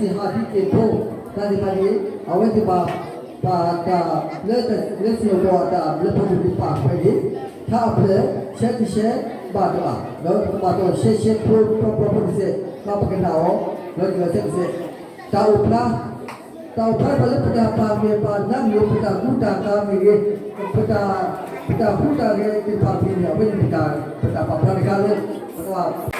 သ့ၣ်ဟးဒ်က့ၤဖိ တၢ်သ့ၣ်တဖၣ်န့ၣ် အဝဲသ့ၣ်ဘၣ် ပာ်တၢ်လၢ လၢစံၣ်ညီၣ်ကွီၢ်အတၢ်ဘျၢဖိတၢ်ပာ်ခွဲးန့ၣ် ထါအဖျၢၣ် ဆဲတဆဲဘၣ်တဘၣ် ဒီးပကဘၣ်တီၢ်ဆဲဆဲဖိ ပျီပျီဖိတစဲး ဒီးပကနၣ်အီၤ ဒီးဒ်ဆဲတစဲး တၢ်အိၣ်ဖျါ တၢ်အိၣ်ဖျါပှၤလၢပတၢ်ပာ်ဂၢၢ်ပာ်နါမ့ၢ် ပတၢ်ကူတၢ်ကၤမ့ၢ်ဂ့ၤ ပတၢ် ပတၢ်ဟူးတၢ်ဂဲၤသ့ၣ်တဖၣ်မ့ၢ်ဂ့ၤ အဝဲန့ၣ်ပတၢ် ပတၢ်ပာ်ဖျါတခါလၢ ပကဘၣ်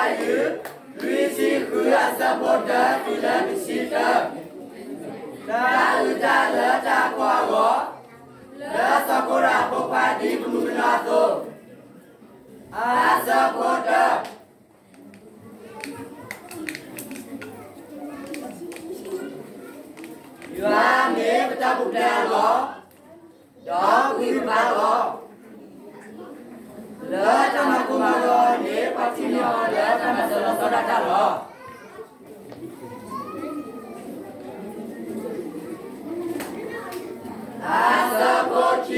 ယုၢ် လွံၢ်ဆံဃုအဆၢဖိတၢတုၤလၢတဆံတၢ, တၢ်အုၣ်တၢ်လၢတၢ်ကိၢ်အဂီၢ်, လၢစီၤကိရးအဖိခွါဒ်ကမူကနီၤအသိး, အဆၢဖိတၢ ယွၤမ့ၢ်ပတၢ်ပူၤဖျဲးအလီၢ်, ဒီးပဂံၢ်ပဘါလီၤ. လၢတၢ်မၤကိၢ်မၤဂီၤန့ၣ် ပှၤထံၣ်န့ၢ်အီၤလၢတၢ်မၤစၢၤလီၤဆီဒၣ်တၢ်လီၤ. အဆၢဖိခံ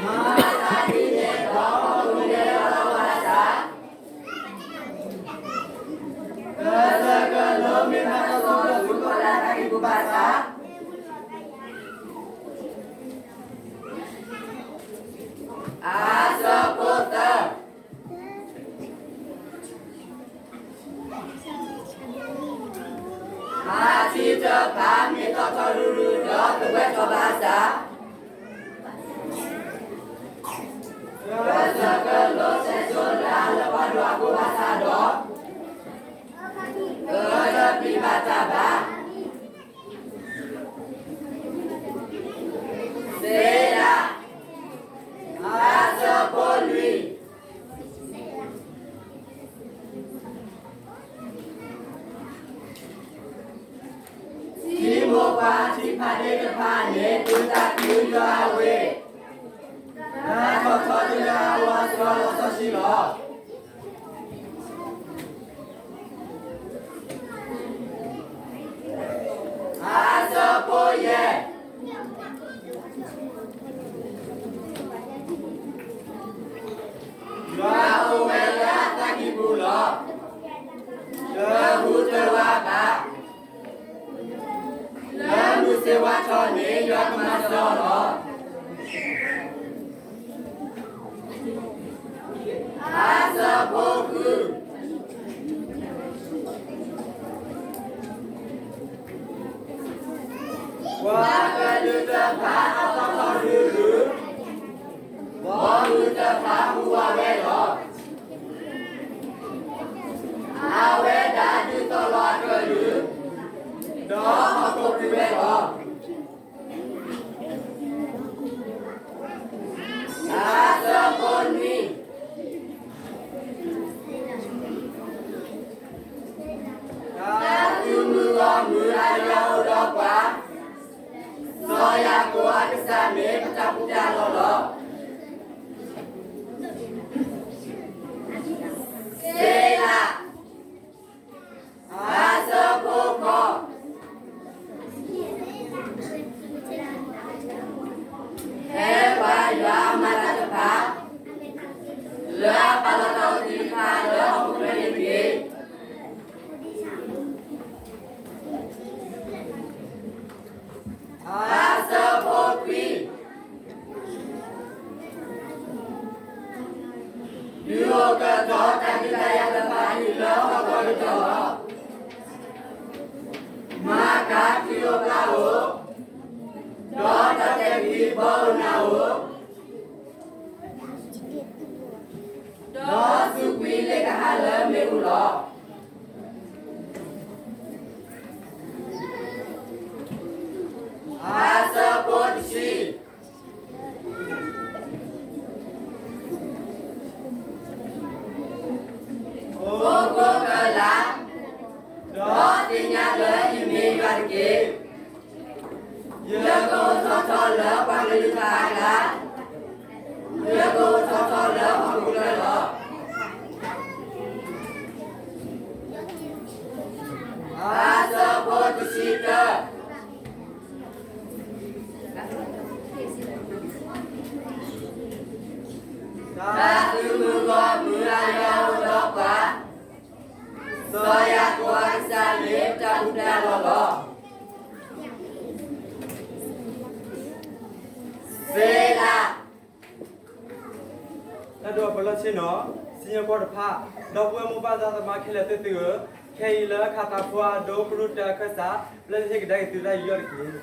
မၤသးဒ်န့ၣ်ဒီး ပှၤကိးဂၤဒဲးလၢအလီၢ်ဘၣ်ဆၣ်, ကစၢၢ်ကလိမ့ၢ်မၤတၢ်စိကမီၤဆူကီၢ်လၢအသးကံၢ်ပူၤဘၣ်ဆၣ်, အဆၢဖိသၢ အထံတဖၣ်မ့ၢ်သီၣ်ထီၣ်ရုရုဒီးသဝဲထီၣ်ဘၣ်ဆၣ်, ကစၢၢ်ကလိဆဲးဆိလၢအလၢပှဲၤဒီးအကိၢ်ဘၣ်ဆၣ်ဒီး, ကတပျံၤဘၣ်တၢ်ဘၣ်. စ့လး အဆၢဖိလွံၢ် ထံမိၢ်ပှၢ်ထံဖးဒ့တဖၣ်န့ၣ် ဒုးသးခုယွၤအဝ့ၢ်, တၢ်ထီၣ်ထီတုၤလၢအလီၤဆီလီၤဆီဆှံလီၤ. အဆၢဖိယဲၢ် ယွၤအိၣ်ဝဲလၢအသးကံၢ်ပူၤလီၤ. တဟူးတဝးဘၣ်. လၢမုၢ်ဆ့ၣ်ဝါထီၣ်န့ၣ် ယွၤကမၤစၢၤအီၤလီၤ. အဆၢဖိဃု ပှၤကလုာ်တဖၣ်အသီၣ်ထီၣ်ရုရု, ဘီမုၢ်တဖၣ်ဟူးဝးဝဲလီၤ. အဝဲဒၣ်ဒုးသီၣ်လီၤအကလုာ်, ဒီးဟီၣ်ခိၣ်ကွံာ်ဝဲလီၤ. အဆၢဖိနွံ တၢ်သုးမုၢ်ဂီၢ်မုၢ်အလၢအိၣ်ဒီးပှၤ, စီၤယၤကိာ်အကစၢ်မ့ၢ်ပတၢ်ပူၤတၢ်လီၢ်လီၤ. စ့လး အဆၢဖိဃိး ဟဲပှၤယွၤအမၤတၢ်တဖၣ်, လၢအပာ်လီၤတၢ်အိၣ်သ့ၣ်တဖၣ်လၢဟီၣ်ခိၣ်ချၢန့ၣ်တက့ၢ်. အဆၢဖိခွံ ဒုးအိၣ်ကတီၤတၢ်ဒုးတၢ်ယၤတဖၣ်အံၤလၢဟီၣ်ခိၣ်ကတီၢ်လီၤ. မၤကၤခရံာ်အိၣ်ဖျါအိၣ်, ဒီးတၢ်တဲာ်ကွံာ်ဘီအိၣ်နၢ်အိၣ်, ဒီးစူးကွံာ်လ့ကဟၣ်လၢမ့ၣ်အူလီၤ. အဆၢဖိတဆံ အိၣ်ခိးကလာ်, ဒီးသ့ၣ်ညါလၢယမ့ၢ်ယွၤတက့ၢ်. ယကအိၣ်ထီၣ်ထီလၢပှၤကလုာ်တဖၣ်အကျါ, ယကအိၣ်ထီၣ်ထီလၢဟီၣ်ခိၣ်ချၢလီၤ. အဆၢဖိတဆံတၢ တၢ်သုးမုၢ်ဂီၢ်မုၢ်အလၢအိၣ်ဒီးပှၤ, စီၤယၤကိာ်အကစၢ်မ့ၢ်ပတၢ်ပူၤတၢ်လီၢ်လီၤ. စ့လး တၢ်ဒိးပလီၢ်ဆ့ၣ်နီၤ, စံၣ်ညီၣ်ကွီၢ်တဖၣ်, ဒီပုၢ်ဝဲၢ်မိၢ်ပၢ်သးသမါခဲလၢာ် သုသုဧၢ, ခဲအံၤလၢခးသးဖိအဒိ ကရူၢ်တၢ်အခၢၣ်စး, ပျဲဟ့ၣ်ကဒါက့ၤသုတၢ်ယူးယီၣ်တက့ၢ်.